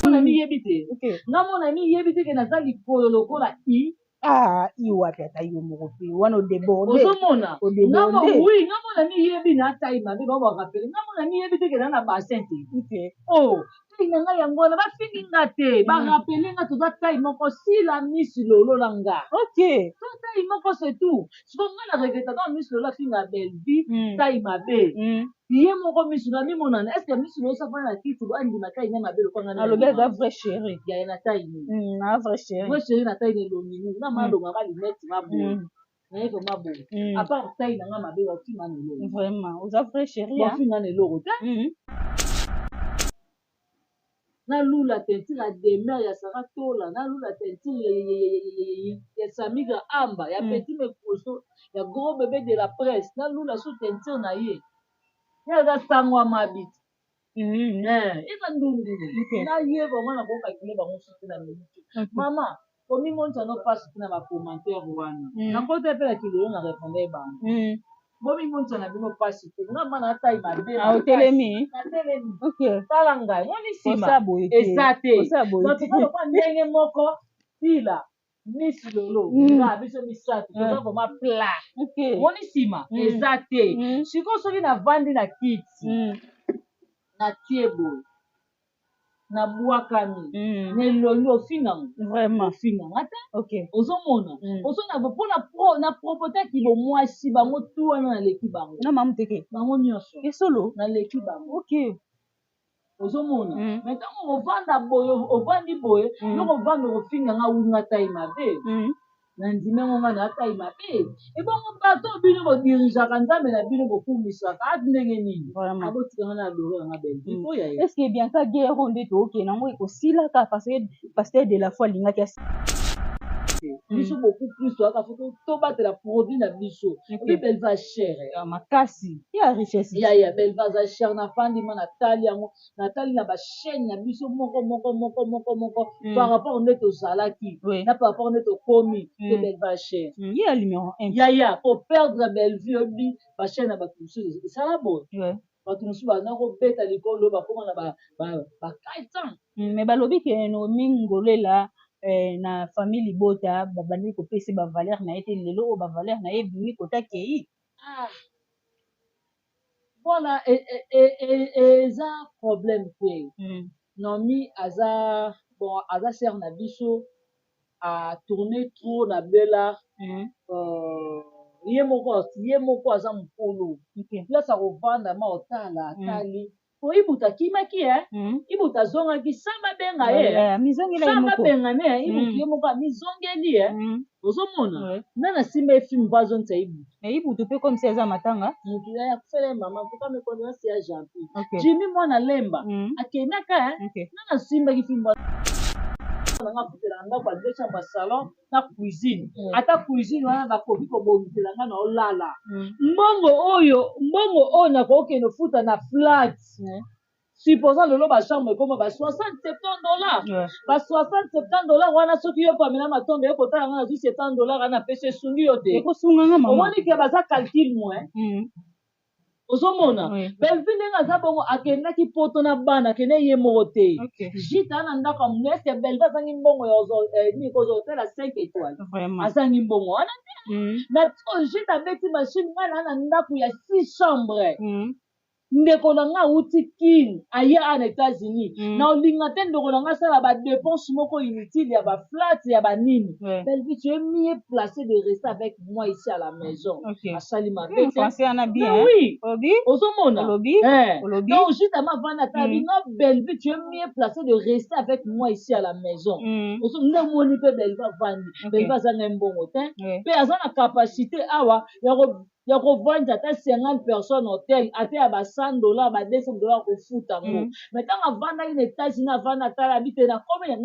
Na miyebi te. Nga mona miyebi te ke naza likolo lokola i. Ah, i wapi? Ata yo moko mpe wana odéborde. Ozomona oui, nga mona miyebi na taille mabe, bango barappeler. Nga mona miyebi te ke na na bassin te. Oh, taille na ngai yango wana, bafingi nga te, barappeler nga toza taille moko, sila Miss Lolo na nga. To taille moko, c'est tout. Siko nga na regretta ntango Miss Lolo afinga Bellevie taille mabe. Ye moko Miss Lolo amimonana, est ce que Miss Lolo safana na kiti bo andima taille na mabe lokwanga? Alobi aza vrai chéri. Yaya, na taille nini? Na vrai chéri. Vrai chéri na taille na elongi nini? Nga malonga ba lunettes maboye naye vraiment boye. À part taille na nga mabe, bafinga na eloko? Vraiment, oza vrai chéri. Bafinga na eloko te. Nalula teinture ya demeure ya Sara Tola, nalula teinture ya Samigra Amba, ya Petit Mekoso, ya gros bébé de la presse, nalula so teinture na ye. Ye aza sango ya mabi, eza ndundu na ye. Vraiment nakokakile bango suki na minute. Mama, komimonisa no mpasi mpe na bacommentaire wana. Nakota mpe na kilelo na répondre bango. Bomimonisa na bino mpasi te, nga mana taille mabe. Otelemi. Natelemi, tala ngai, moni nsima eza te. Donc lokola ndenge moko sila Miss Lolo, nga, biso misato toza vraiment plat. Moni nsima eza te. Sikoyo soki navandi na kiti, natie boye, nabwakami na elongi, ofingango, ofinganga te. Ozomona, ozona mpona na propotaki bomwasi, bango tu wana naleki bango. Na mamu teke. Bango nyonso. Esolo. Naleki bango. Ozomona, mais ntango ovanda boye, ovandi boye, yoko ovanda, okofinga nga winga taille mabe. Na ndimi yango, nga na taille mabe. Ebongo bato bino bodirigeaka Nzambe na bino, bokumisaka ati ndenge nini? Abotikanga na adore yanga Bellevue po ya Est ce que Bianca, guerre oyo nde tookende yango ekosilaka? Parce que pasteur de la foi alingaki. Biso beaucoup plus toyaka, faut tobatela produit na biso. Obi Bellevue aza cher. Makasi ya richesse. Ya Bellevue aza cher. Nafandi ma natali yango, natali na bachaîne na biso moko moko moko moko moko, par rapport nde tozalaki na par rapport nde tokomi te, Bellevue aza cher. Ye ya numéro 1. Yaya, koperdre Bellevue, oyebi bachaîne na bato mosusu esala boye, bato mosusu baza kobeta likolo, bakóma na ba 400. Mais balobi ke Nomi Ngolela na famille libota babandi kopesa bavaleur na ye te. Lelo oyo bavaleur na ye ebimi kota kei. Ah. Voilà, eza problème te. Nomi aza bon, aza sœur na biso, atourne trop na Bela. Ye moko aza mokolo. Place akovanda ma otala, atali po Ibuta akimaki e Ibuta azongaki sans babenga ye, sans babengane. Ibuta ye moko amizongeli ye. Ozomona nga na simba ye film mpo azongisa Ibuta. Mais Ibutu mpe comme si aza matanga. Mutu ya akufela ye mama ntuka. Mes condoléances ya Jean-Pi Jimmy mwana lemba akendaka. Nga nasimbaki film nanga, afutela na ndako ya deux chambre, salon na cuisine. Ata cuisine wana bakoki kobongisela nga na olala. Mbongo oyo nakokende ofuta na flat, supposant lelo bachambre ekoma ba 60 70 dollars, ba 60 70 dollars wana, soki yo Pamela Matondo yo kotala nga, nazwi 70 dollars wana, apesi, esungi yo te. Ekosunganga mama. Omoni ke baza calcul moins. Ozomona Bellevue ndenge aza bongo, akendaki Poto na bana, akende ye moko te. Jita na ndako ya monene, est-ce Bellevue azangi mbongo ya nini, kozwa hotel ya 5 étoiles? Azangi mbongo wana te. Mais jita abeti machine, ngai na ndako ya 6 chambre. Ndeko na nga awuti Kine, aye awa na États-Unis, na olinga te ndeko na nga asala badépense moko inutile ya baflat ya banini. Bellevue, tu es mieux placé de rester avec moi ici à la maison. Asali mabe te. Français wana bien. Oui. Olobi. Ozomona. Olobi. Olobi. Donc justement vanda ta bi non, Bellevue, tu es mieux placé de rester avec moi ici à la maison. Nde omoni mpe Bellevue avandi. Bellevue azanga mbongo te, mpe aza na capacité awa ya kovandisa ata 50 personnes hotel, ata ya ba 100 dollars, ba 200 dollars, kofuta yango. Mais ntango avandaki na États-Unis, avanda, atala bi te, nakomi na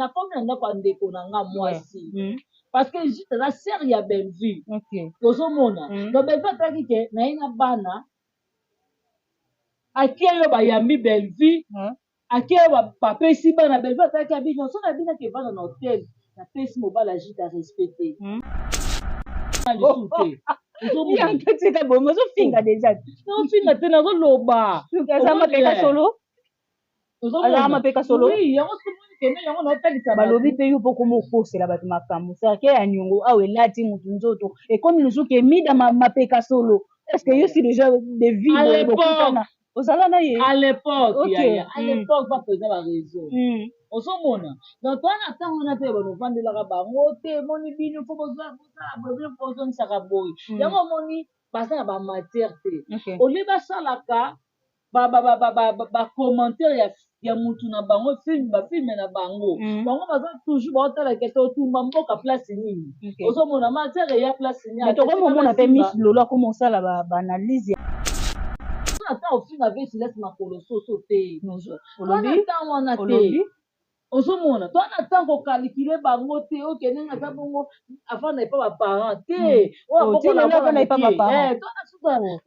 ndako ya ndeko na nga mwasi, parce que juste aza sœur ya Bellevue. Tozomona. Donc Bellevue atalaki ke na ye na bana, akie yo, bayambi Bellevue, ake bapesi bana. Bellevue atalaki abi nyonso na bino ake evanda na hotel, napesi mobali agite arespecte lisusu te. Tika boye, ozofinga déjà. Nazofinga te, nazoloba. Aza mapeka solo, azala mapeka solo. Oui, yango somoni. Kende yango naotalisa. Balobi mpe yo mpo koma okosela bato makambo. Cercueil ya niongo awa elati motu nzoto, ekomi lisusu emida mapeka solo. Est ce que yo si déjà de vie À boye l'époque. bokutana, ozala na ye? À l'époque. Yaya, à l'époque baprésident baréseau. Ozomona, donc towana ntango wana te, banovandelaka bango te. Emoni bino fo bozosala boye, bino fo bozongisaka boye. Yango omoni baza na bamatière te. Olie basalaka bacommentaire ya mutu na bango, film, bafilm na bango. Bango baza toujours baotalaka totumba mboka place nini. Ozomona matière eya place nini. Mais tokomi omona mpe Miss Lolo akoma osala baanalyse. Ata ofinga ve Silasi makolo soso te, Olobi? wana ntango wana te. Olobi? Ozomona, to wana ntango kokalkule bango te. Okende nga aza bongo, avanda epa baparent te. Oyo Oh, ti abokola lelo mwana avanda epa moke. baparent. Eh, to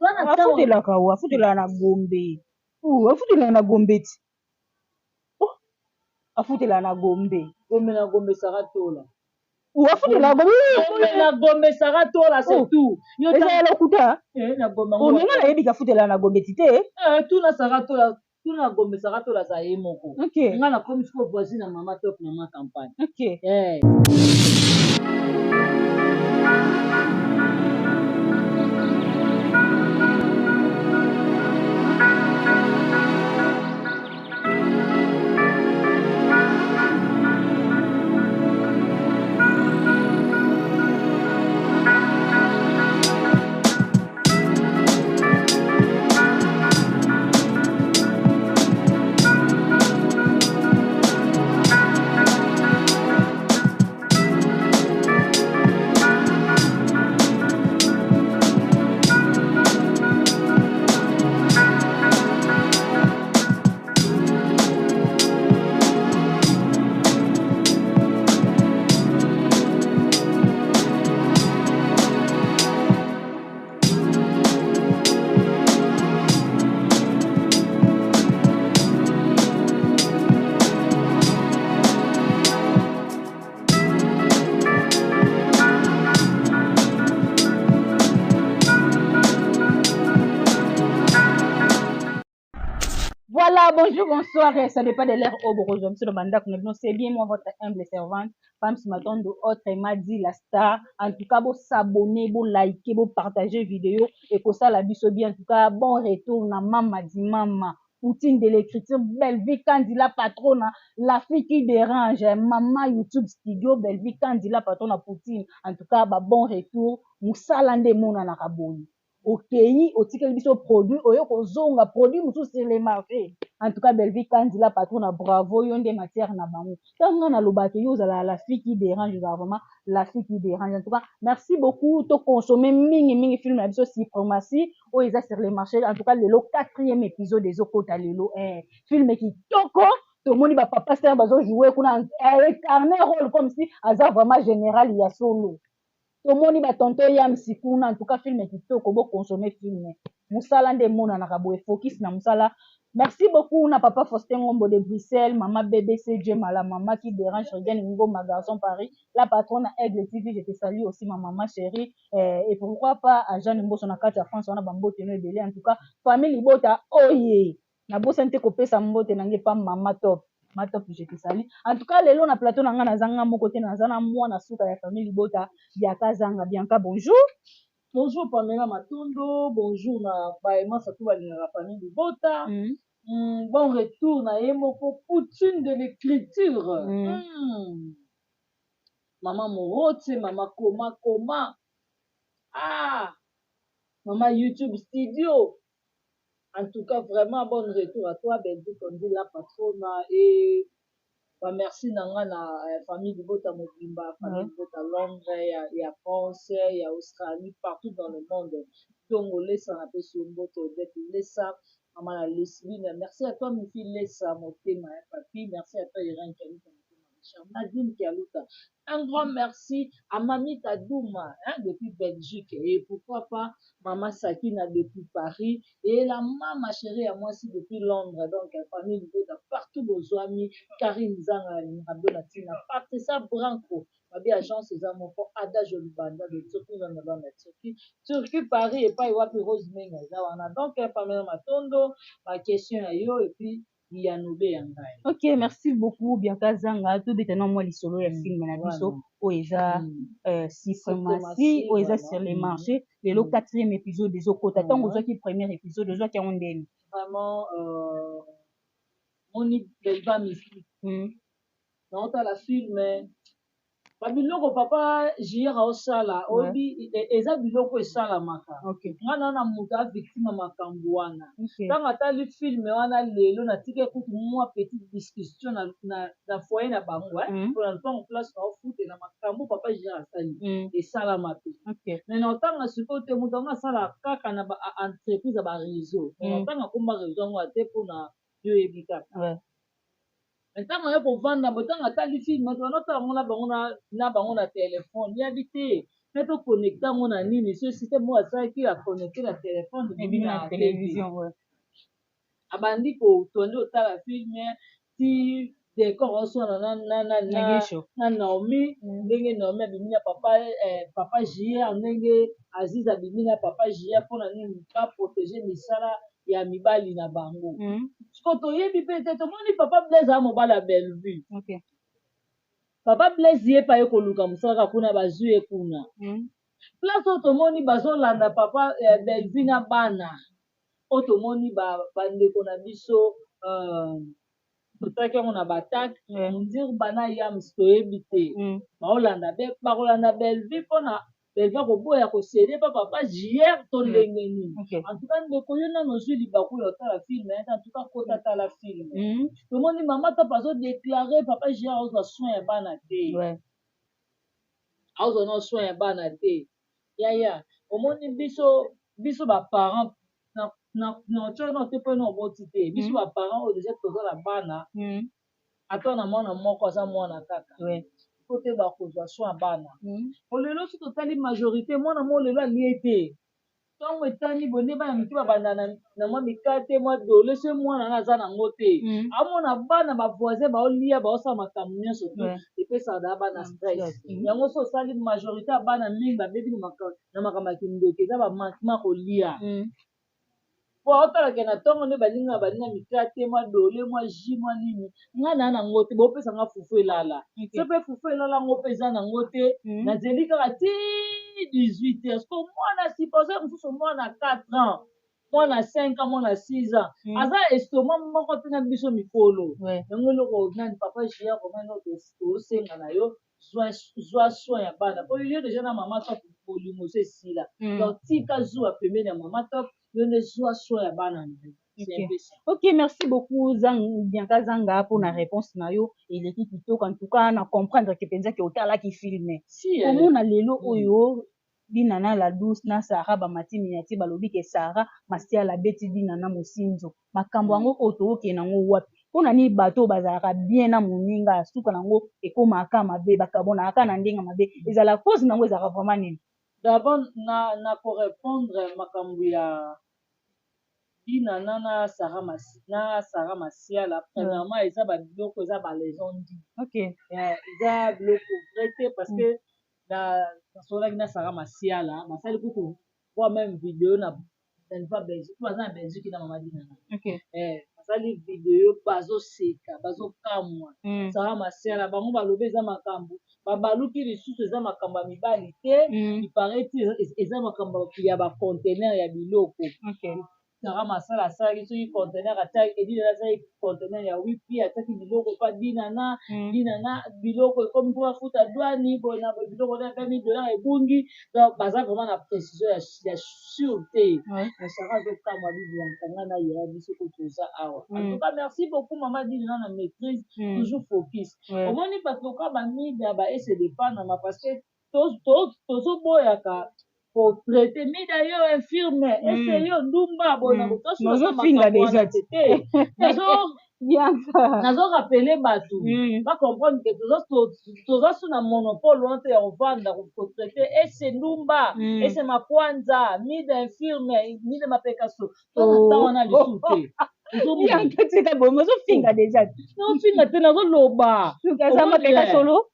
wana ntango Afutelaka o afutelaka na Gombe. Oh, afutelaka na Gombe ti. Oh, afutelaka na Gombe. Gombe na Gombe, Sara Tola. Oh, afutelaka Gombe. Gombe na Gombe, Sara Tola, c'est Oh. tout. Yo Ezala lokuta. Eh, na Gombe. O ndenge nayebi afutelaka na Gombe ti te. Eh, tuna Sara Tola, tuna Gombe, Sara Tola aza ye moko. Nga nakomi sikoyo voisine na mama Top, mama campagne. Eh. Voilà, bonjour, bonsoir, ça dépend de l'heure au Borozo, monsieur le mandat, c'est bien moi, votre humble servante, Pams Matondo, autrement dit la star. En tout cas, vous s'abonner, vous liker, vous partager vidéo, et que ça la biso bien. En tout cas, bon retour na mama di mama. Poutine de l'écriture, Bellevue Kandila patronne, la fille qui dérange, maman YouTube studio, Bellevue Kandila patronne Poutine. En tout cas, bah, bon retour, musala nde mona na kaboyi. Okei, otikeli biso produit, oyo kozonga produit mosusu sur le marché. En tout cas, Bellevue Kandila patron, bravo, yo nde matière na bango. Ntango nga nalobaka, yo ozala la fille qui dérange, ozala vraiment la fille qui dérange. En tout cas, merci beaucoup. Toconsommer mingi mingi film na biso Suprématie oyo eza sur le marché. En tout cas, lelo quatrième épisode ezokota lelo. Eh, film kitoko. Tomoni bapapa star bazojoue kuna, incarne rôle comme si aza vraiment général ya solo. Tomoni batonto Yamsi kuna. En tout cas, film kitoko, boconsommer film. Mosala nde emonanaka boye, focus na mosala. Merci beaucoup na papa Faustin Ngombo de Bruxelles, mama BBC Jemala, mama qui dérange, Regan Ngoma, garçon Paris, la patronne Aigle TV, je te salue aussi, ma maman chérie. Eh, et pourquoi pas à Jeanne Mboso na kati ya France wana, bambote no ebele. En tout cas, famille libota oye, nabosani te kopesa mbote na ngai pa mama Top. Ma Top, je te salue. En tout cas, lelo na plateau na ngai naza nga moko te, naza na mwana suka ya famille libota, Bianca Zanga. Bianca, bonjour. Bonjour Pamela Matondo, bonjour na baema surtout balingaka famille libota. Bon retour na ye moko Poutine de l'écriture. Mama Morote, mama Koma Koma. Ah, mama YouTube studio. En tout cas, vraiment bon retour à toi, Belgique, on dit la patronne et bah, merci na nga na famille libota mobimba, famille libota Londres, ya France, ya Australie, partout dans le monde. Tongo Lesa, napesi yo mbote. Odette Lesa, mama na Lesbine, merci à toi. Mifi Lesa, motema ya papi, merci à toi. Irène Kialuta, motema Richard, Nadine Kialuta, un grand merci à Mamita Douma, hein, depuis Belgique, et pourquoi pas Mama Sakina depuis Paris et la mama chérie à moi aussi depuis Londres. Donc famille libota partout bozwami, Karine Zanga Ngabdo na tina, Patricia Branco babi agence eza moko, Adage Lubanda de Turquie, na bana Turquie, Turquie Paris, epai wapi Rose Menga eza wana. Donc Pamela Matondo, ba question ya yo et puis Biyano be ya ngai. Ok, merci beaucoup, Bianca Zanga. Tobeta na mwa lisolo ya film na biso oyo eza Suprématie, oyo eza sur le marché lelo. Quatrième épisode ezokota. Ntango ozwaki premier épisode, ozwaki yango ndeni? Vraiment, moni Belva Mystique, naotala film, babiloko papa JR aosala, oyebi, eza biloko esalamaka. Nga na moto avictime ya makambo wana. Ntango atali film wana lelo, natiki kutu mwa petite discussion na foyer na bango, mpona lopango place naofutela. Makambo papa JR asali esalama te. Mais na otanga sikoyo te, moto yango asala kaka na baentreprise ya baréseau. Mais na otanga komba réseau yango ate, mpona yo oyebi kaka. Ntango aye kovanda bo, ntango atali film, wana otala yango na bango na telefone, yabi te mpe toconnecte yango na nini, so système oyo asalaki, aconnecte na telefone, ebimi na télévision. Abandi kotondi otala film ti décor oswana na Naomi, ndenge Naomi abimi na papa JR, ndenge Aziz abimi na papa JR, mpona nini? Baprotege misala ya mibali na bango. Siko toyebi mpe te, tomoni papa Blaise aya, mobali ya Bellevue. Papa Blaise ye pa ye koluka mosala kaka kuna, bazwi ye kuna. Place oyo tomoni bazolanda papa Bellevue na bana oyo, tomoni bandeko na biso, totalaki yango na batak mondir bana yams, toyebi te baolanda, bakolanda Bellevue mpona Bellevue akoboya kocéder mpa papa JR to ndenge nini. En tout cas, ndeko, yo nano ozwi libaku ya otala film, en tout cas kota tala film. Tomoni mama Top azodéclare papa JR azwa soin ya bana te, azwa no soin ya bana te. Yaya, omoni biso baparent na otya no te, mpo na oboti te. Biso baparent oyo deja toza na bana, ata na mwana moko, aza mwana kaka, po te bakozwa soin ya bana. Po lelo so totali majorité, mwana mo lelo alie te, ntango etani boye nde bana mike babanda na mwa mikate, mwa dole. So mwana na aza nango te, amona bana bavoisin baolia, baosala makambo nyonso tu, epesaka daa bana stress. Yango so osali majorité ya bana mingi babebi na makambo ya kindoki, eza bamanquement kolia. Po aotalaka na ntongo nde balinga balinga mikate, mwa dole, mwa jus, mwa nini. Ngai na nango te, bopesa nga fufu elala. So mpe fufu elala yango mpe eza nango te, nazeli kaka ti 18 heures. Ko mwana suppose mosusu, mwana 4 ans, mwana 5 ans, mwana 6 ans, aza estomac moko te na biso mikolo. Yango eloko nani papa JR, vraiment tosenga na yo, zwa soin ya bana, po yo deja na mama Top bolingo so esila. Donc tika zuwa pembeni ya mama Top, yo nde zwa soin ya bana na yo. Ok, merci beaucoup, Zang, Bianca Zanga, mpona réponse na yo eleki kitoko. En tout cas na comprendre ke mpenza ke otalaki film. Si. Omona lelo oyo Dinana la Douce na Sara bamati miniature, balobi ke Sara Masiala abeti Dinana mosinzo. Makambo yango oyo tookende yango wapi? Mpona nini bato oyo bazalaka bien na moninga, suka nango ekomaka mabe, bakabonaka na ndenge mabe? Ezala cause nango ezalaka vraiment nini? D'abord na korépondre makambo ya Dinana na Sara Masiala, premièrement eza babiloko, eza balégende. Eza biloko vrai te, parce que nasololaki na Sara Masiala, basali kutu voire même video na va Belgique, po baza na Belgique na mama Dinana. Basali video, bazoseka, bazokamwa. Sara Masiala, bango balobi eza makambo babaluki lisusu, eza makambo ya mibali te. Iparaît eza makambo ya baconteneur ya biloko. Sara Masala asalaki soki conteneur, atiaki, Dinana asalaki conteneur ya wipi, atiaki biloko mpa Dinana. Dinana biloko ekomi mpo bafuta douane boye na boye, biloko na 20 000 $ ebungi. Donc baza vraiment na précision ya sûr te. Mais Sara azokamwa bibianka nga na yaya biso ko toza awa. En tout cas, merci beaucoup, mama Dinana na maîtrise, toujours focus. Omoni bato lokola bamida baese depanama, parce que tozoboyaka kotraite mida yo infirme, ese yo ndumba boye na Ozofinga déjà. Te, nazorappeler bato bacomprendre ke toza so na monopole wana te ya kovanda kotraite ese ndumba, ese makwanza, mida infirme, mida mapekaso. Toza na wana lisusu te. Bianca, tika boye, ozofinga déjà. Nazofinga te, nazoloba. Aza mapeka solo,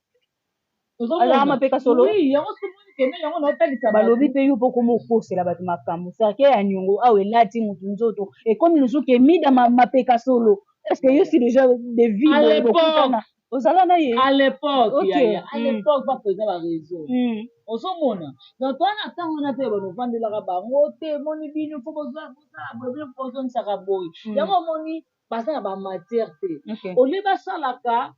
azalaka mapeka solo. Oui, yango somoni kende yango naotalisa. Balobi mpe yo mpo koma okosela bato makambo, cercueil ya niongo awa elati mutu nzoto, ekomi lisusu ke mida mapeka solo. Est ce que yo si déjà de vie À l'époque. Bokutana, ozala na ye? À l'époque. Yaya, à l'époque baprésident baréseau. Ozomona, donc towana ntango wana te, banovandelaka bango te. Emoni bino, fo bosala boye, bino bozongisaka boye. Yango omoni baza na bamatière te. Olie basalaka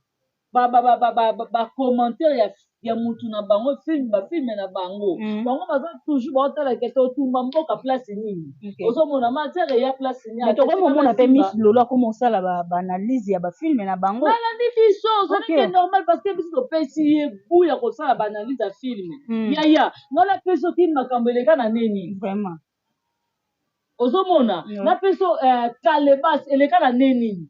bacommentaire ya mutu na bango, film, bafilm na bango. Bango baza toujours baotalaka totumba mboka place nini. Ozomona matière eya place nini. Mais tokomi komona mpe Miss Lolo akoma osala baanalyse ya bafilm na bango. Balandi biso, ozalaki normal, parce que biso topesi ye bu ya kosala baanalyse ya film. Yaya, nga napesi soki makambo eleka na nini. Vraiment. Ozomona, napesi kalebas eleka na neni.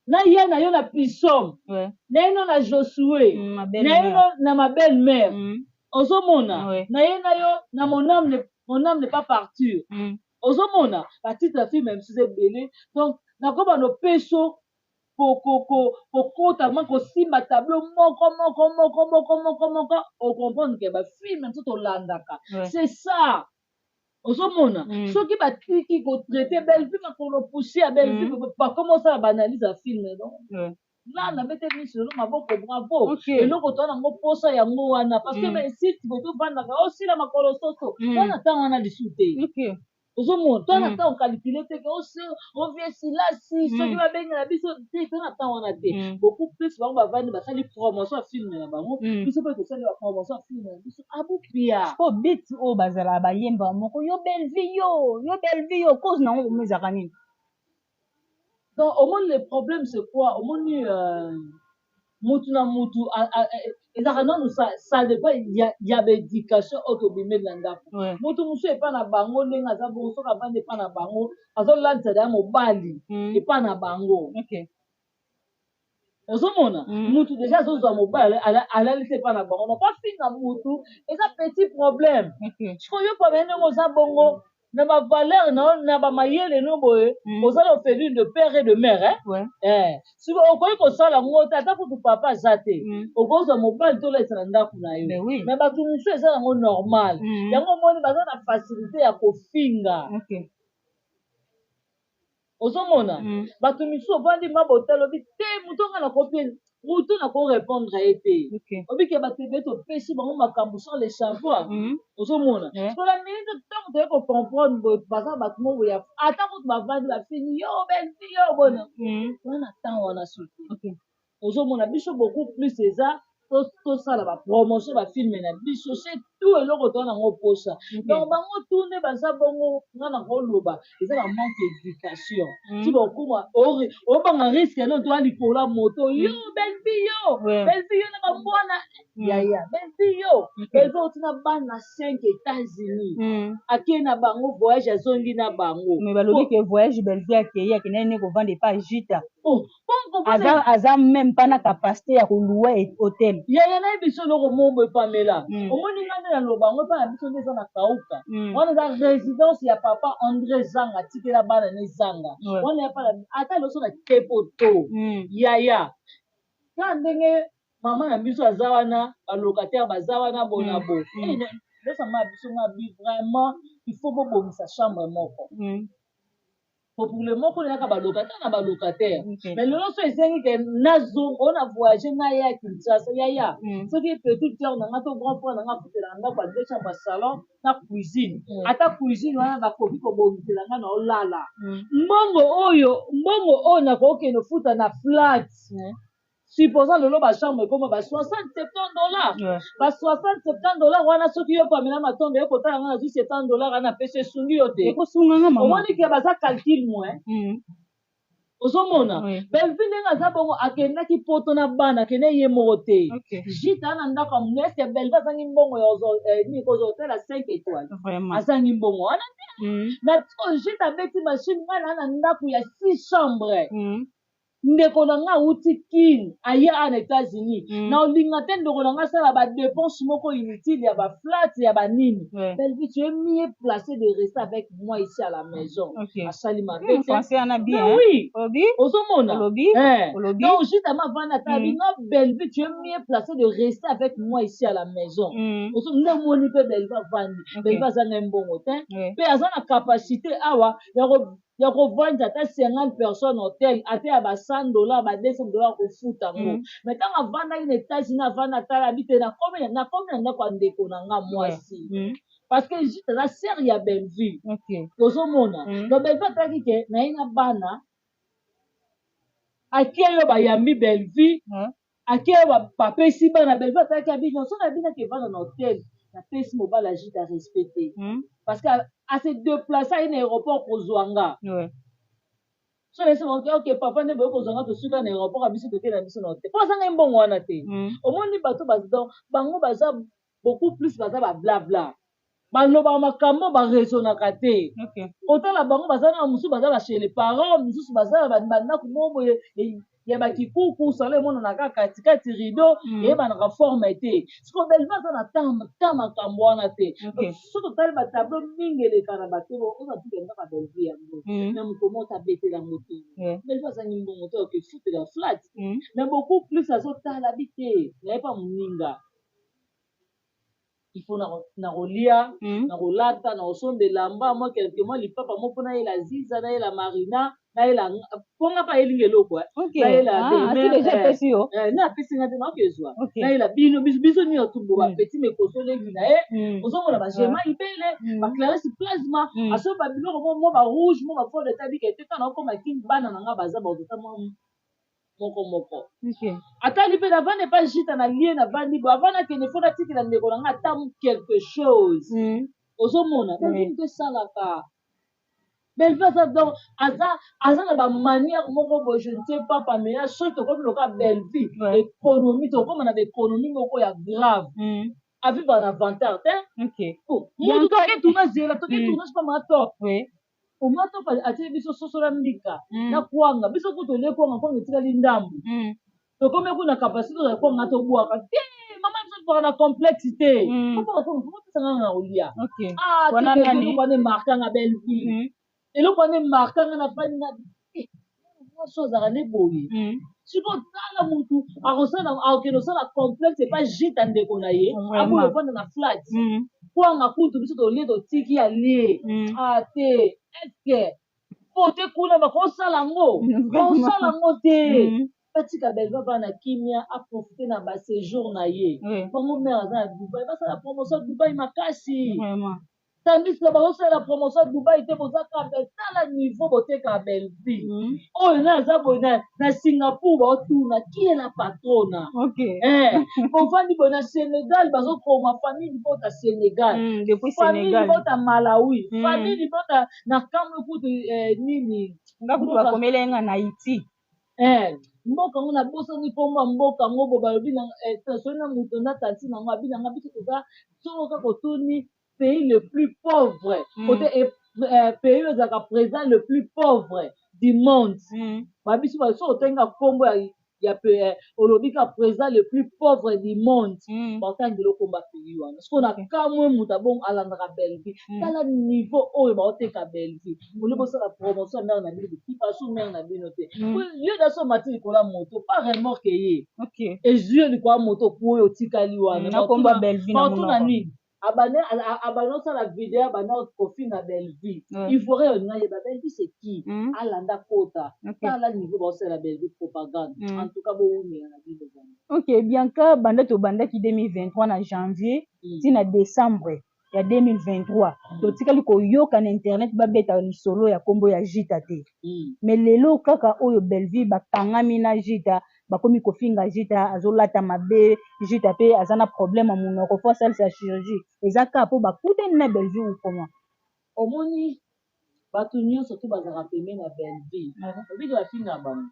Na ye na yo na Pisome, na ye no na Josue, na ye no na ma belle mère. Ozomona, na ye na yo na mon âme n'est pas partir. Ozomona batitre ya film misusu ebele. Donc nakobanda opeso kokota ma kosimba tableau moko moko moko moko moko moko, ocomprendre ke bafilm mosusu tolandaka, c'est ça. Ozomona, soki batiki kotraite Bellevue, makolo poussière ya Bellevue, bakoma osala baanalyse ya film. Donc là nabete miso lelo, maboko, bravo. Eloko toza nango mposa yango wana, parce que bainsulte boye tovandaka, osila makolo soso wana, ntango wana lisu te. Ozomona, to na ntango calcule te ke ovie silasi soki babengela biso te, to na ntango wana te. Beaucoup plus bango bavandi, basali promotion ya film na bango, biso mpe tosali bapromotion ya film na biso abupia. Po biti oyo bazalaka bayemba moko, yo Bellevue, yo Bellevue, yo cause nango komo ezalaka nini? Donc omoni, le problème c'est quoi? Omoni, mutu na mutu ezalaka nanu, ça dépend ya baéducation oyo tobimeli na ndako. Mutu mosusu epa na bango, ndenge aza bongo, soki avandi epa na bango, azolandisa ya mobali epa na bango. Ozomona, mutu déjà azozwa mobali, alalisi epa na bango, donc afinga mutu eza petit problème. Sikoyo yo pamela, ndenge oza bongo na bavaleur na yo, na bamayele no boye, oza na orpheline de père et de mère. Sikoyo okoki kosala yango te, ata kutu papa aza te, okozwa mobali tolalisa na ndako na yo. Mais bato mosusu eza yango normal. Yango omoni baza na facilité ya kofinga. Ozomona, bato misusu ovandi ma botala, obi te motu nga nakopi motu nakorépondre ye te. Obike bato ebele topesi bango makambo sans le savoir. Ozomona, sola minute ntango toye kocomprendre boye, baza bato moko ya ata kutu bavandi, bafini yo Bellevue, yo bona wana ntango wana surtout. Ozomona, biso beaucoup plus eza tosala bapromotion bafilm na biso, c'est tout eloko toza nango posa. Donc bango tu nde baza bongo. Nga na koloba eza ba manque éducation. Ti bokoma obanga risque no toa likolo ya moto, yo Bellevue, yo Bellevue, yo na bambwana. Yaya, Bellevue, yo Bellevue otina bana 5 États-Unis, akei na bango voyage, azongi na bango. Mais balobi ke voyage Bellevue akei, akendaki nde kovanda epa Jita. Oh, aza, aza même pas na capacité ya kolouer hôtel. Yaya, nayebi biso eloko moko boye, Pamela. Omoni, nga nde naloba yango epai na biso nde eza na kauka. Wana eza résidence ya papa André Zanga, atikela bana ne Zanga. Wana ya pana ata liboso na kepoto. Yaya, kaka ndenge mama na biso aza wana, balocataire baza wana bona bo. Ndosa mama na biso, nga bi vraiment il faut bobongisa chambre moko. Po pour le moko nayaka balocataire na balocataire. Mais lelo so esengi ke nazonga oyo na voyage, ngai ya Kinshasa, yaya, soki petite sœur na nga to grand frère na nga afutelaka ndako ya deux chambre, salon na cuisine, ata cuisine wana bakoki kobongisela nga na olala. Mbongo oyo nakokende ofuta na flat, supposant lelo bachambre ekoma ba 60 70 dollars, ba 60 70 dollars wana, soki yo Pamela Matondo yo kotala nga, nazwi 70 dollars wana, apesi, esungi yo te. Ekosunga nga, mama. Omoni ke baza calcul moins. Ozomona, Bellevue ndenge aza bongo, akendaki poto na bana, akende ye moko te. Jita na ndako ya monene, eske Bellevue azangi mbongo ya nini, kozwa hotel ya 5 étoiles? Azangi mbongo wana te. Na Jita abeti machine, ngai na ndako ya 6 chambre. Ndeko na nga awuti Kine, aya awa na États-Unis, na olinga te ndeko na nga asala badepense moko inutile ya baflat ya banini. Bellevue, tu es mieux placé de rester avec moi ici à la maison. Asali mabe te. Français wana bien. Oui. Olobi. Ozomona. Olobi. Olobi. Donc juste ama vanda ata bi nga, Bellevue, tu es mieux placé de rester avec moi ici à la maison. Nde omoni mpe Bellevue avandi. Bellevue azanga mbongo te, mpe aza na capacité awa ya. Ya kovandisa ata 50 personnes hotel, ata ya ba 100 $, ba 200 $ kofuta yango. Mais ntango avandaki na États-Unis, avanda, atala bi te, nakomi na ndako ya ndeko na nga mwasi, parce que juste aza sœur ya Bellevue. Tozomona. Donc Bellevue atalaki ke naye na bana, akie oyo bayambi Bellevue, akie oyo bapesi bana. Bellevue atalaki abi nyonso na bino ake evanda na hotel, napesi mobali agite arespecte, parce que ase déplace, aye na aéroport kozwa nga. So nayesi, ok papa, nde boye kozwa nga, tosuka na aéroport ya biso, toke na biso na hotel, mpo azanga mbongo wana te. Omoni bato, donc bango baza beaucoup plus, baza bablabla, balobaka makambo, baraisonnaka te. Otala bango, baza na mosusu, baza bachez les parents, mosusu baza na bandako moko boye ya bakikuku, salo emonana kaka katikati rideau, eyebanaka forme te. Siko Bellevue aza na ta makambo wana te. So totali batableau mingi eleka na bato oza tuka kaka Bellevue yango, mais moto moko abetela yango te. Bellevue azangi mbongo te oke futela flat, mais beaucoup plus azotala bi te, nayepa moninga, il faut na kolia, na kolata, na kosomba elamba, mwa quelque mwa lipapa mo mpo nayela Ziza, nayela Marina, nayela mponga mpe ayelinga eloko, nayela na apesi nga te, naoki ezwa, nayela bino biso nyonso tumbo bapeti mekoso leki na ye. Ozomona bagema ibele, baclarisse plasma, asomba biloko mwa barouge, mwa bafond de teint, bika ete ntango naokoma Kini, bana na nga baza bazota mwa moko moko. Atali mpe navandi epa Jita na lie, navandi bo, avant nakende, faut natikela ndeko na nga ata quelque chose. Ozomona Bellevue moto esalaka Bellevue aza, donc aza na bamanière moko boye, je ne sais pas. Pamela, soki tokomi loka Bellevue, économie, tokóma na baéconomie moko ya grave, avivre na avantage te. Mutu toke tourna, zela, toke tournage pa maa top, oma top atie biso soso na mbika na kwanga, biso kutu tolie kwanga, kwanga etikali ndambu. Tokomi kuna capacité tozala kwanga tobwaka te, mama, biso tozalaka na complexe te. Kopesanga na kolia eloko wana emarkanga Bellevue, eloko wana emarkanga na fani na mwasi azalaka nde boye. Sikoyo tala, mutu akosala, akokende kosala complexe epa Jita, ndeko na ye, aboyi ovanda na flat, kwanga kutu biso tolie, totiki, alie te. Est-ce po te kuna bakosala yango? Bakosala yango te. Batika Bellevue bana kimia, aprofite na baséjour na ye. Bango mare aza na Dubai, basala promotion ya Dubai makasi, tandis que bazosala promotion ya Dubai te. Boza kaka, tala niveau boteka Bellevue oyo na aza boye na Singapour, baotuna qui est la patrona. Bovandi boye na Sénégal, bazokoma famille libota Sénégal, famille libota Malawi, famille libota na kamwe kutu nini. Nga kutu bakomeli nga na Haïti. Mboka yango nabosani nkombo ya mboka yango bo balobi soki na moto na tanti nango abi nanga, biso toza soko kaka otuni pays le plus pauvre, kote pays oyo ezalaka président le plus pauvre du monde. Babiso so otenga nkombo ya olobi ka président le plus pauvre du monde, baotangela okomba pays wana. Sikoyo na kamwe, moto abongo alandaka Bellevue, tala niveau oyo baoteka Bellevue. Oli bosala promotion ya mare na bino, bokipa so mare na bino te. Yo daso omati likolo ya moto, pa remorque ye ezwi yo likolo ya moto, po oyo otikali wana baotuna nini? Abanda osala video, abanda kofinga Bellevue. Ivoirien olinga yeba Bellevue c'est qui, alanda kota, tala niveau baosala Bellevue propagande. En tout cas bowumela na bino. Ok Bianca, banda tobandaki 2023 na janvier ntina décembre ya 2023, totikali koyoka na internet babeta lisolo ya nkombo ya Jita te. Mais lelo kaka oyo Bellevue bakangami na Jita, bakomi kofinga Jita azolata mabe, Jita mpe aza na problème ya monoko, faut asalisa chirurgie. Eza kaka mpo bakutani na Bellevue ou comment? Omoni, bato nyonso to bazalaka pembeni na Bellevue, obiki bafinga bango,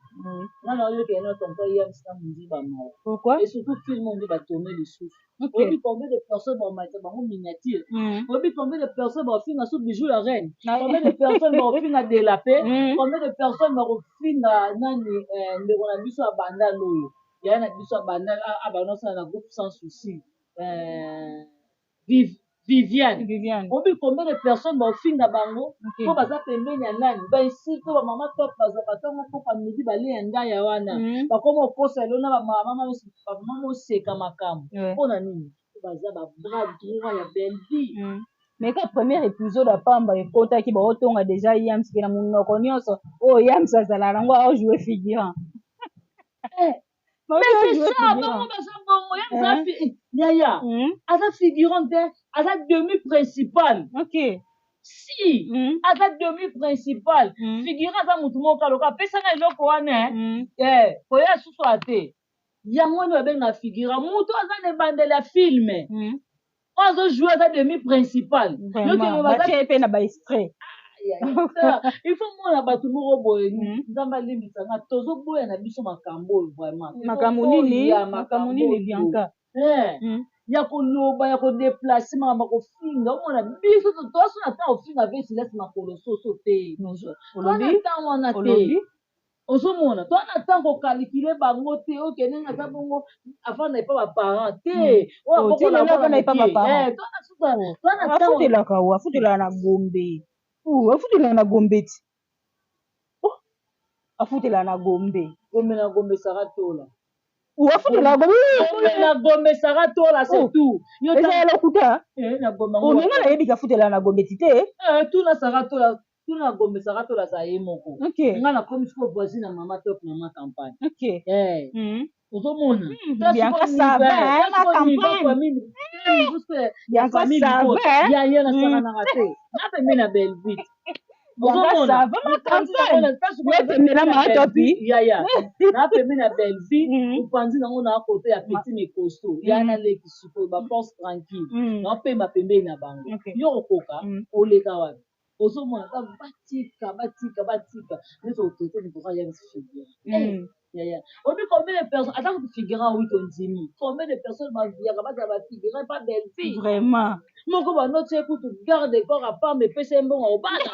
nga na oyokela na tonton Yams na Mondiba mawa. Pourquoi? Et surtout film oyo nde batourne lisusu. Oyebi combien de personnes baomatisa bango miniature? Oyebi combien de personnes baofinga so Bijou la reine? Combien de personnes baofinga de la paix? Combien de personnes bakofinga nani, ndeko na biso ya Bandal oyo, yaya na biso ya Bandal, abanda osala na groupe Sans Souci, Viviane? Viviane. Oyebi combien de personnes baofinga bango mpo baza pembeni ya nani? Baesika bamama top bazwaka ntongo mpoka midi, balia ndaya wana, bakoma okosa elo na bamama moseka makambo. Mpona nini? Baza babras droit ya Bellevue. Mais ka premier épisode ya pamba ekotaki, baotonga déjà Yams ke na monoko nyonso oyo Yams azala nango, aojoue figurant. Mais c'est ça, bango baza bongo. Yams yaya aza figurant te, aza demi principal. Si aza demi principal. Figurant aza motu moko aloka apesanga eloko wana, koya susu ate yango wana babengaka figurant, motu aza na ebandeli ya film oyo azojoue, aza demi principal. Batie mpe na baextrait. Il faut mona bato moko boye, Nzambe alimbisanga, tozoboya na biso makambo oyo vraiment. Makambo nini? Makambo nini, Bianca? Ya koloba, ya kodéplacer, makambo ya kofinga. Omona biso toaso na ntango ofinga ve Silasi makolo soso te, toa na ntango wana te. Ozomona, toa na ntango kocalculer bango te. Oke, ndenge aza bongo, afanda epa baparent te. Afutelaka, afutelaka na Gombe, afutelaka na Gombe ti afutelaka na Gombe. Gombe na Gombe, Sara Tola. Afutelaka Gombe. Gombe na Gombe, Sara Tola, c'est tout. Eza lokuta. Oninga nayebi afutelaka na Gombe ti te. Tuna Sara Tola, tuna Gombe, Sara Tola aza ye moko. Nga nakomi sikoyo voisine na mama Top, mama Campagne. Ozomona. Bianca, ça va, ma campagne. Bianca, ça va. Ya ye nasakanaka te, na pembe na Bellevue. Bianca, ça va, ma campagne. Pembela ma Topi. Yaya, na pembe na Bellevue, mopanzi nango na kote ya petit mekoso ya naleki sikoyo baforce tranquille, naopemba pembeni na bango. Yo okoka oleka wapi? Ozomona, batika, batika, batika neti otraiter moto ya figurant. Yaya, obi combien de personnes, ata kutu figurant, oui, tondimi, combien de personnes baviyaka bazala bafigurant pa Bellevue? Vraiment. Moko banoti ye kutu garde corps apamba, epesa ye mbongo obala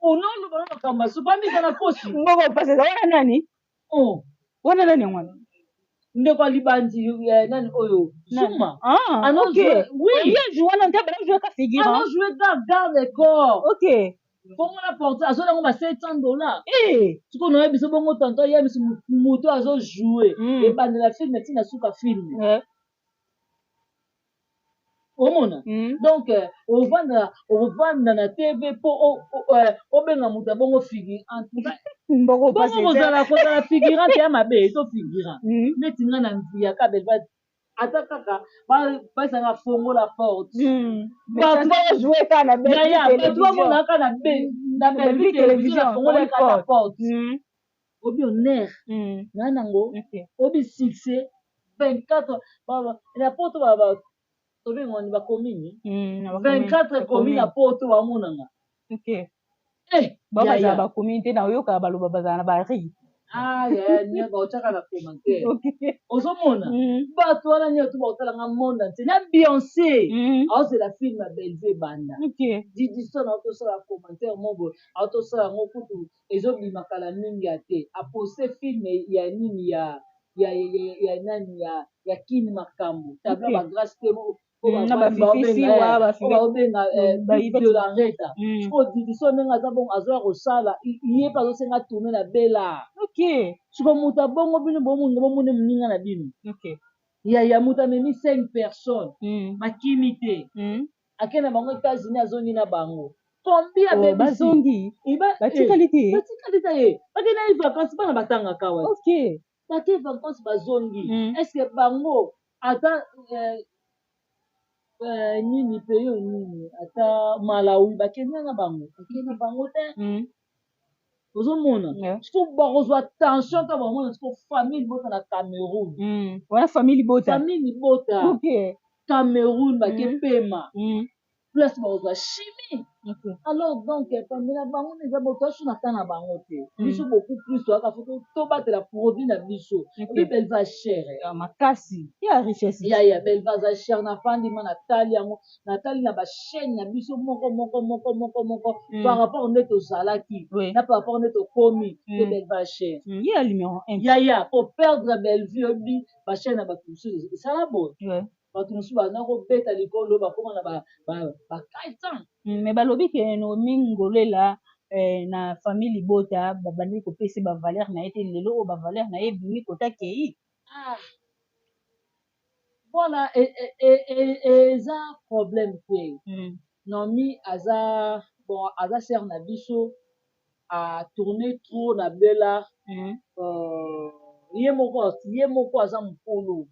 onoloba na makambo asu pamisa na kosi. Mbongo mpasi eza wana nani? Oh. Wana nani yango wana? Ndeko alibandi nani oyo Zuma. Ah, ok. Oui. Ye wana nte abala jouer ka figurant. Ano jouer garde corps. Bongo na porte azwa yango ba 700 $. Sikoyo nayebi biso bongo, tonton ye biso moto azojoue ebandela film ntina suka film. Omona, donc ovanda na TV mpo obenga moto ya bongo figurant. Mbongo. Bongo kozala figurant ya mabe to figurant neti nga na yaka Belva, ata kaka basanga fongola porte. Jouer ka na Bato bamonaka na Bellevue Télévision, nafongola kaka porte, obi honneur nga nango, obi succès 24 na poto, tobengani bacommune 24 commune na poto bamonanga. Bazala bacommune te, na oyokaka baloba bazala na bari. Aya, baotiaka na commentaire. Ozomona bato wana nyonso baotalanga monde entier na Beyoncé aozela film ya Bellevue ebanda. Didison aotosala commentaire mo boye, aotosala yango kutu ezobima kala mingi ya te, aposte film ya nini ya nani ya Kini Makambo, tabla bagrâce te baobenga de la Reta. Sikoyo Didison, ndenge aza bongo, azoya kosala, ye mpe azosenga tourne na Bela. Siko moto abongo bino bomonga bomone moninga na bino ya moto amemi 5 personnes, bakimi te, ake na bango États-Unis, azongi na bango combien? Bazongi, batikali te. Batikali te ye, bakende ye vacances, bana batangaka wa. Bake vacances, bazongi. Est ce que bango ata nini pays oyo nini, ata Malawi, bakende na bango? Bakende na bango te. Ozomona, siko bakozwa tension ta bamona siko famille libota na Cameroun. Wana famille libota. Famille libota Cameroun, bake pema place, bakozwa chimie. Alors donc pambela bango eza boto aso na ta na bango te. Biso beaucoup plus toyaka fo tobatela produit na biso. Obi Belva cher. Makasi ya richesse. Ya Belva aza cher. Nafandi ma natali yango, natali na bachaîne na biso moko moko moko moko moko par rapport nde tozalaki na par rapport nde tokomi te, Belva cher. Ye ya numéro 1. Ya koperdre Bellevue, oyebi bachaîne na bato mosusu esala boye, bato mosusu baza kobeta likolo, bakóma na ba 400. Mais balobi ke Nomi Ngolela na famille libota babandi kopesa bavaleur na ye te. Lelo oyo bavaleur na ye ebimi kota kei. Ah. Voilà, eza problème te. Naomi aza bon, aza sœur na biso, atourne trop na Bela. Ye moko aza mokolo.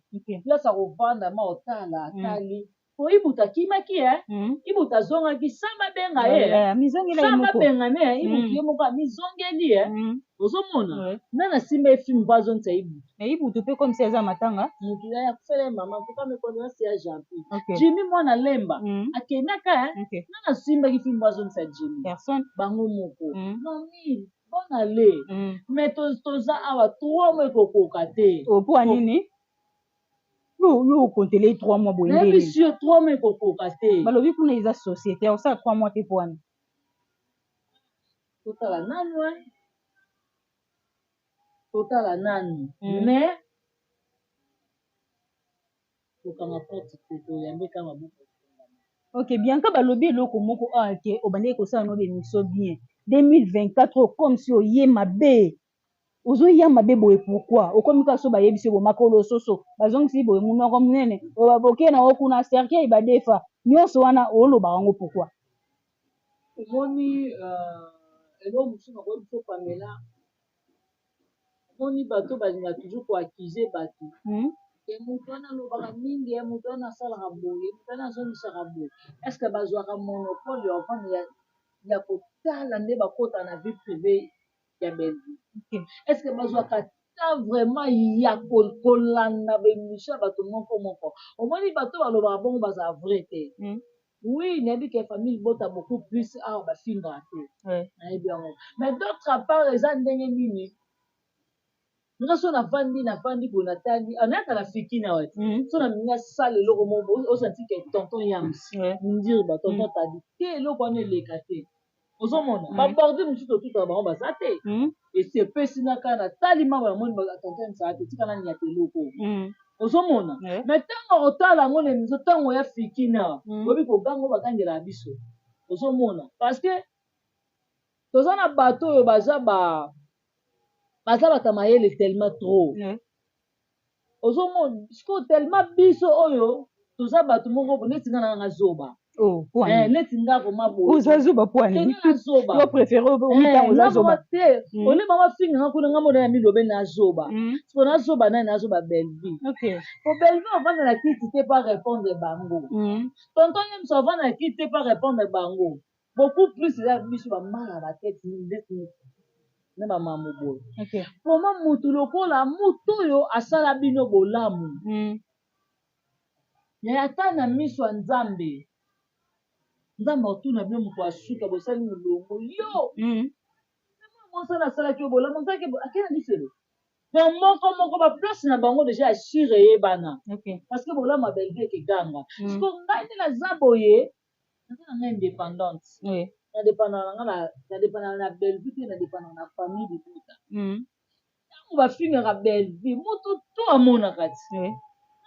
Place akovanda ma otala, atali po Ibuta akimaki e Ibuta azongaki sans babenga ye. Amizongela ye Sans moko. babengana ye, Ibutu ye moko amizongeli ye. Ozomona nani asimba ye film mpo azongisa Ibutu? Mais Ibutu mpe comme si aza matanga. Mutu ya akufela ye mama mpoka mekondolansi ya Jean-Pi. Jimmy mwana Lemba akendaka e nani asimbaki film mpo azongisa Jimmy? Personne. Bango moko. Nomi bon ale. Mais toza awa, 3 mois ekokoka te. Po ya nini yo okontele 3 mois boye? Nayebi Ndeni sur 3 mois ekokoka te. Balobi kuna eza société, osala 3 mois te, po wana Totala nanu e totala nanu. Mais kokanga porte te, toyambi kaka maboko. Ok, Bianca, balobi eloko moko awa ke obandaki kosala no bémission bien 2024 oyo, comme si oye mabe, ozoya mabe boye. Pourquoi okomi kaka so bayebisi yo bo makolo soso bazongisi boye, monoko monene, oke na yo kuna cercueil badefa nyonso wana olobaka yango? Pourquoi? Omoni, eloko mosusu nakoyebi biso, Pamela, omoni bato balingaka toujours koaccuser bato. E moto wana alobaka mingi, e moto wana asalaka boye, moto wana azongisaka boye. Est ce que bazwaka monopole ya ovanda ya kotala nde bakota na vie privée ya Bellevue? Est ce que bazwaka temps vraiment ya kolanda baémission ya bato moko moko? Omoni, bato balobaka bongo bazala vrai te. Oui, nayebi ke famille bota beaucoup plus awa bafingaka te. Nayebi yango, mais d'autre part eza ndenge nini? Nga so navandi boye, natali anayaka na fiki na wati. So namingi asala eloko moko, osanti ke tonton Yams Ndirba, tonton Tadi te, eloko wana eleka te. Ozomona babordi mosusu otutaka bango baza te. Esepesi nga kaka natali mama, namoni tonton Yams aa te, tika naniata eloko. Ozomona? Mais ntango otala yango na émission, ntango ya fiki na oyebi koganga oyo bagangelaka biso, ozomona, parce que toza na bato oyo baza bato ya mayele tellement trop. Ozomona sikoyo, tellement biso oyo toza bato moko neti nga na nga zoba. Oh, neti nga vraiment boye. Oza zoba po ani? Nga zoba. Yo préféré omitango oza zoba. Te, ole bango finga nga kuna, nga mona ya milobe na zoba. Siko nazoba nani? Nazoba Bellevue. Po Bellevue ovanda na kiti te pa répondre bango. Tonton ye moso ovanda na kiti te pa répondre bango. Beaucoup plus eza biso bamala batete ndeti na bamamo boye. Koma mutu lokola mutu oyo asala bino bolamu, ya ata na miso ya Nzambe, Nzambe akotuna bino moko asuka bosali molongo yo. Mosala asalaki yo bolamu, osalaki ake na lifelo. Donc moko moko baplace na bango déjà ya sure eyebana, parce que bolamu ya Bellevue ekeganga. Siko ngai nde naza boye, naza na ngai indépendante. Nadépendaka na nga, nadépendaka na Bellevue te, nadépendaka na famille libota. Ntango bafingaka Bellevue, moto to amonaka ti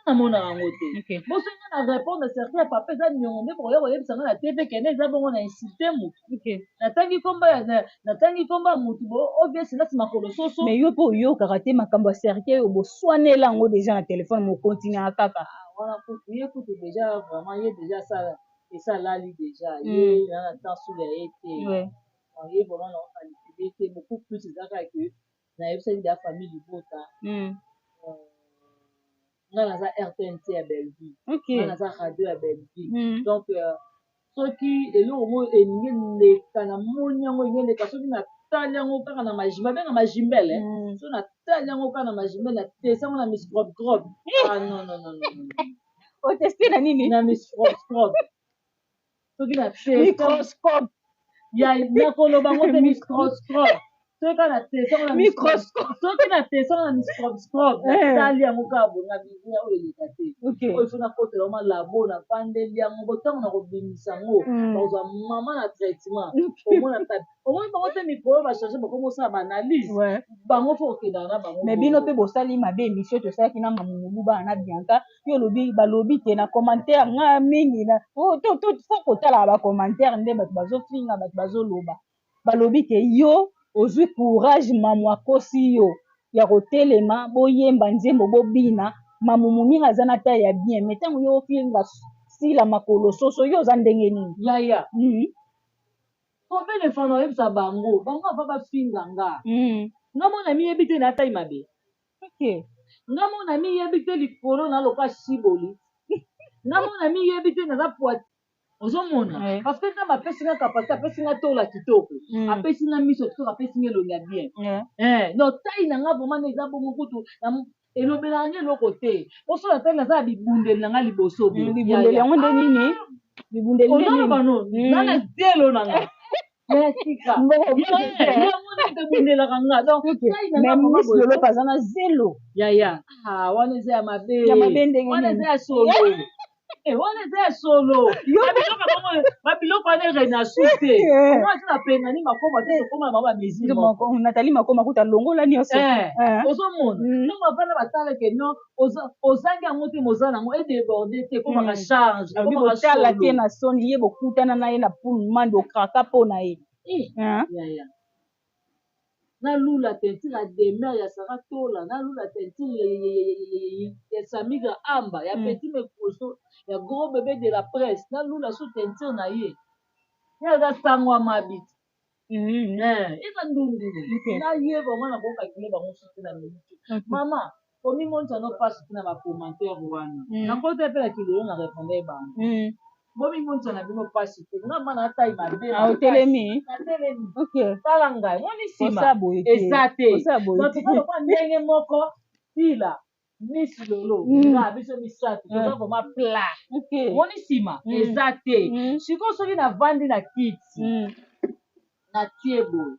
namonaka yango te. Boso nga na répondre certain ya papa eza niongo nde bokoya koyebisa nga na TV kende eza bongo na insulte motu. Natangi komba ya motu bo obvious nati makolo soso. Mais yo mpe oyokaka te makambo ya cercueil oyo boswanela yango déjà na telefone, mokontinuaka kaka? Wana kutu ye kutu déjà vraiment ye déjà asala esalali déjà ye na temps solo ya ye te. Ye vraiment na okalifile te. Beaucoup plus eza kaka ke nayebisaki da famille libota, nga naza RTNC ya Bellevue, nga naza radio ya Bellevue. Donc soki eloko moko elingi eleka, namoni yango elingi eleka, soki natali yango kaka na majimbe, babenga majimbele, so natali yango kaka na majimbele, nateste yango na microscope, ah non, non, non, non. Oteste na nini? Na microscope, soki na Microscope. Ya nakoloba yango te, microscope. Soki kaka na teste yango na Microscope. Soki na teste yango na microscope, natali yango kaka bonga bibia oyo eleka te. Oyo faut nakotela ngo malabo, navandeli yango bo ntango na kobimisa yango, bakozwa mama na traitement. Omona, omoni bango te, mikolo bachange, bakomi kosala baanalyse. Bango faut kokendaka na bango. Mais bino mpe bosali mabe. Émission tosalaki na Mamulu bana na Bianca, yo olobi balobi te na commentaire nga mingi na faut kotalaka bacommentaire nde bato bazofinga, bato bazoloba, balobi ke yo ozwi courage, mamu akosi yo ya kotelema, boyemba nzembo, bobina. Mamu moninga aza na taille ya bien, mais ntango yo ofinga Sila makolo soso, yo oza ndenge nini? Yaya, combien de fois naoyebisa bango? Bango ava bafinga nga. Nga mona miyebi te na taille mabe. Nga mona miyebi te likolo na loka shiboli. Nga mona miyebi te naza poitrine. Ozomona? Parce que Nzambe apesi nga capacité, apesi nga tola kitoko, apesi nga miso kitoko, apesi nga elongi ya bien. Donc taille na nga vraiment nde eza bongo. Kutu elobelaka nga eloko te. Osola tali, naza na bibundeli na nga liboso boye. Bibundeli yango nde nini? Bibundeli nde nini? Ozoloba no nga na zelo na nga. Tika yango nde ebundelaka nga. Donc taille na nga mais vraiment Miss boye. Lolo aza na zelo. Yaya, ah, wana eza ya mabe. Ya mabe ndenge Wana nini? eza ya solo. Wana eza ya solo. Babiloko bango, babiloko wana erena su te. Omona te, napengani makoma te, tokóma na bango bamesure moko. Nathalie Makoma kuta longola nyonso. Ozomona? Ntango bavanda, bataleke no ozangi yango te, mozala yango edéborde te, ekomaka charge. Alobi ekomaka botala solo. Te na soni ye bokutana na ye na Pullman, bokraka mpo na ye. Yaya, nalula teinture ya demeure ya Sara Tola, nalula teinture ya Samigra Amba, ya Petit Mekoso, ya gros bébé de la presse, nalula so teinture na ye. Ye aza sango ya mabi. Eza ndundu na ye vraiment. Nakokakile bango suki na minute. Mama, komimonisa no mpasi mpe na bacommentaire wana. Nakota mpe na kilelo na répondre bango. Bomimonisa na bino mpasi te. Nga mana atai mabe. Otelemi. Natelemi. Tala ngai, moni nsima. Kosa boye te. Eza te. Kosa boye Donc te. toza lokola ndenge moko, Sila, Miss Lolo, nga, biso misato toza vraiment plat. Moni nsima eza te. Sikoyo soki navandi na kiti, natie boye,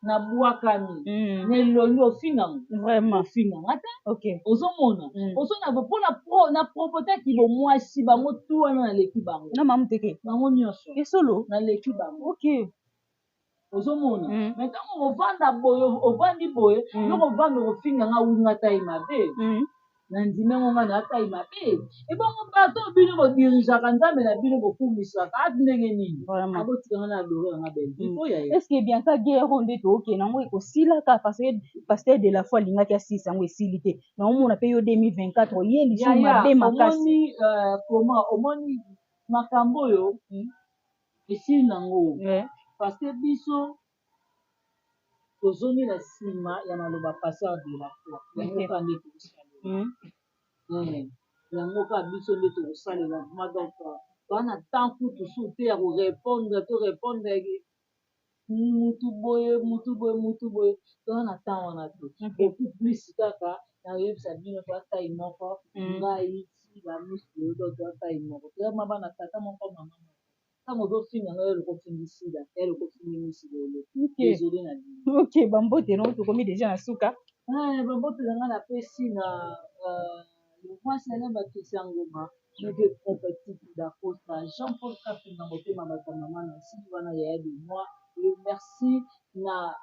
nabwakami na elongi, ofingango. Vraiment. Ofinganga te. Ozomona? Ozona mpona na propotaki bomwasi, bango tu wana naleki bango. Na mamu teke. Bango nyonso. Esolo. Naleki bango. Ozomona? Mais ntango ovanda boye, ovandi boye, yoko ovanda, okofinga nga winga tai mabe. Na ndimi yango, nga na tai mabe. Ebongo bato oyo bino bodirigeaka, Nzambe na bino bokumisaka ati ndenge nini? Abotikanga na adore yanga Belvi po yaya. Est ce que Bianca, guerre oyo nde tookende yango ekosilaka? Parce que pasteur de la foi alingaki asisa yango, esili te. Naomona mpe yo 2024 oye lisusu Yaya, mabe makasi. Omoni comment, omoni makambo oyo esili nango? Parce que biso tozongi na nsima ya maloba pasteur de la foi. Yango kaka nde tokosalela. Yango kaka biso nde tokosalela vraiment. Donc toza na temps kutu su te ya korépondre to répondre mutu boye, mutu boye, mutu boye. Toza na temps wana te. Beaucoup plus kaka nakoyebisa bino, toza taille moko. Ngai si bamisu oyo, donc toza taille moko, toza ma bana tata moko, mama moko. Ntango ozofinga ngai, eloko ofingi Sila, eloko ofingi Misi Lolo. Désolé na bino. Ok, bambote no, tokomi déjà na suka. Bambote na ngai napesi na le roi Salem, Christian Ngoma, Monsieur Prophétique Dacosta, Jean-Paul Kafinga, motema bato ya mama na nsili wana, yaya de moi. Et merci na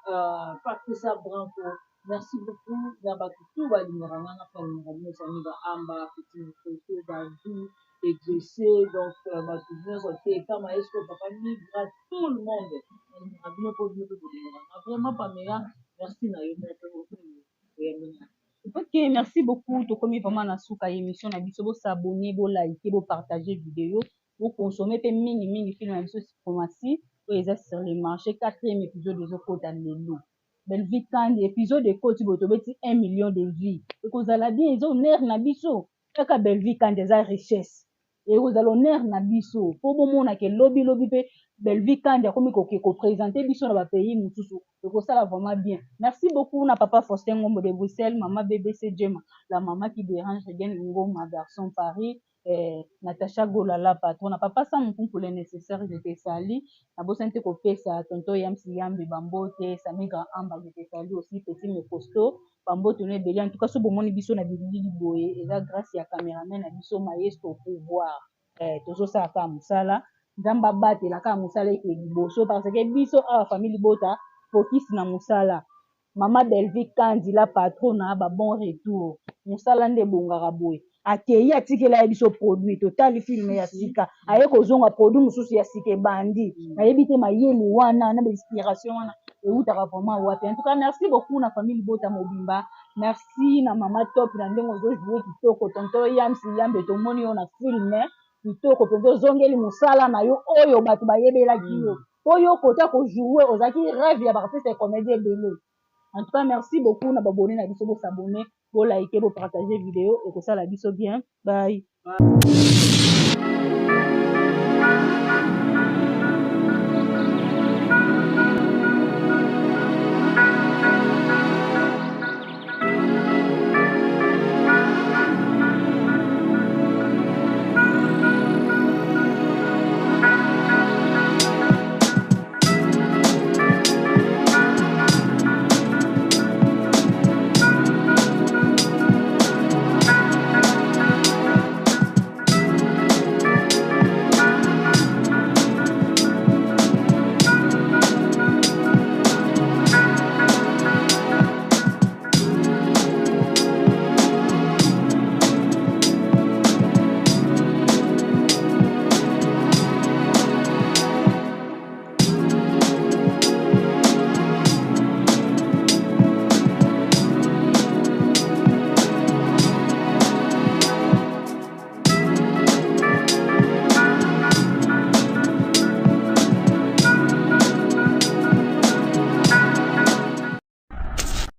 Patricia Branco. Merci beaucoup na bato tu balingaka nga, nga mpe alingaka bino. Sami Baamba, Petit Mikoto, Bavi Exaucé, donc bato nyonso te kama esko papa Migra, tout le monde nalingaka bino mpo bino mpe bolingaka nga vraiment. Pamela, merci na yo moko oyambi. Ok, merci beaucoup. Tokomi vraiment na suka ya émission na biso. Bos'abonner, bolike, bopartage vidéo, boconsommer mpe mingimingi film na biso Suprématie oyo eza sur le marché. Quatrième épisode ezokota lelo. Bellevue Kandi, épisode ekoti boye, tobeti 1 million de vues, ekozala bien. Eza honneur na biso kaka. Bellevue Kandi eza richesse, ekozala honneur na biso mpo bomonake lobilobi mpe Bellevue Kandi akomi koke koprésente biso na bapays mosusu, ekosala vraiment bien. Merci beaucoup na papa Faustin Ngombo de Bruxelles, mama BBC Jema, la mama qui dérange, Regen Ngoma, garçon Paris, Natacha Golala, patron na papa Sam Nkunku, le nécessaire, je te salue. Nabosani te kopesa tonton Yamsi Yambe bambote, Samigra Amba, je te salue aussi, petit mais costaud, bambote no ebele. En tout cas, so bomoni biso na bilili boye, eza grâce ya cameraman na biso Maestro Pouvoir. Tozosala kaka mosala, Nzambe abatela kaka mosala eke liboso, parce que biso awa famille libota, focus na mosala. Mama Bellevue Kandi la patrona, ba bon retour. Mosala nde ebongaka boye. Akei, atikela ye biso produit, totali film ya sika, aye kozonga, produit mosusu ya sika ebandi. Nayebi te mayele wana na bainspiration wana eutaka vraiment wapi. En tout cas, merci beaucoup na famille libota mobimba. Merci na mama Top na ndenge ozo jouer kitoko. Tonton Yams Yambe tomoni yo na film kitoko mpenza, ozongeli mosala na yo oyo bato bayebelaki yo. Po yo kota ko jouer ozalaki rêve ya ba artiste comédien ebele. En tout cas, merci beaucoup na ba abonné na biso, bo s'abonner, bo liker, bo partager vidéo ekosala biso bien. Bye. Bye.